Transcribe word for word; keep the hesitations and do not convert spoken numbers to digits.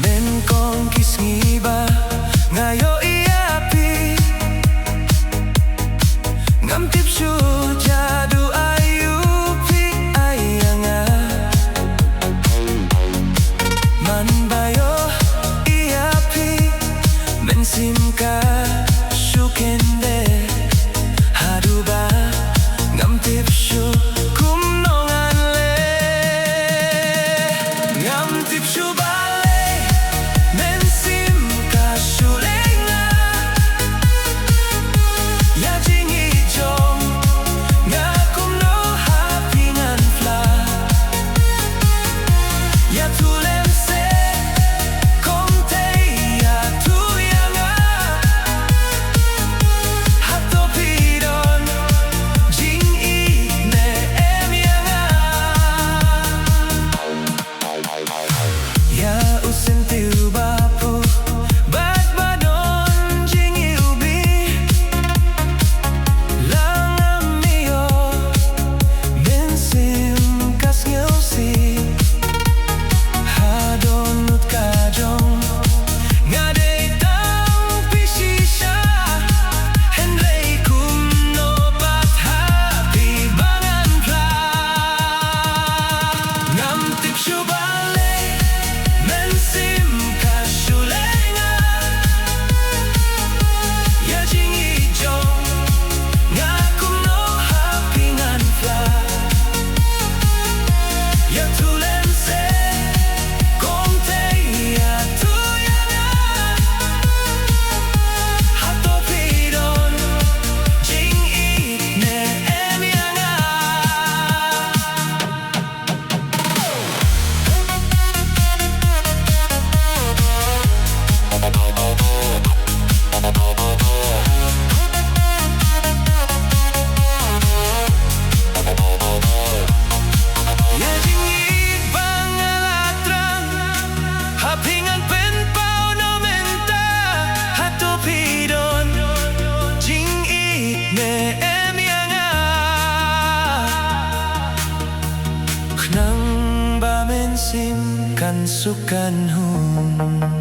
Nyngkong ki sngi ba nga ïohi ïa phi, ngam tip shuh jadu aïu phi ai ïa nga. Man ba ïohi ïa phi, mynsiem ka shu kyndit, haduh ba ngam tip shuh kumno ngan leh. Ngam tip shuh balei mynsiem ka shu leh nga ïa jingïeit jong nga, kumno ha phi ngan phla. Ïa tu lem se, kong tei ïa tu ïa nga. Hato phi don jingïeit ne em ïa nga? Ïa u syntiew ba phuh bad ba don jingïewbih, la ngam ïoh mynsiem ka sngewsih. Ha dohnud ka jong nga dei tang phi shisha, hynrei kumno pat ha phi ba ngan phla. Ngam tip shuh balei mynsiem ka shu leh nga ïa jingïeit jong nga, kumno ha phi ngan phla. Ïa tu lem se, kong tei ïa tu ïa nga. Hato phi don jingïeit ne em ïa nga? Ïa jingïeit ba nga la thrang ha phi ngan pynpaw noh mynta. Hato phi don jingïeit ne em ïa nga? Khnang ba mynsiem kan suk kan hum.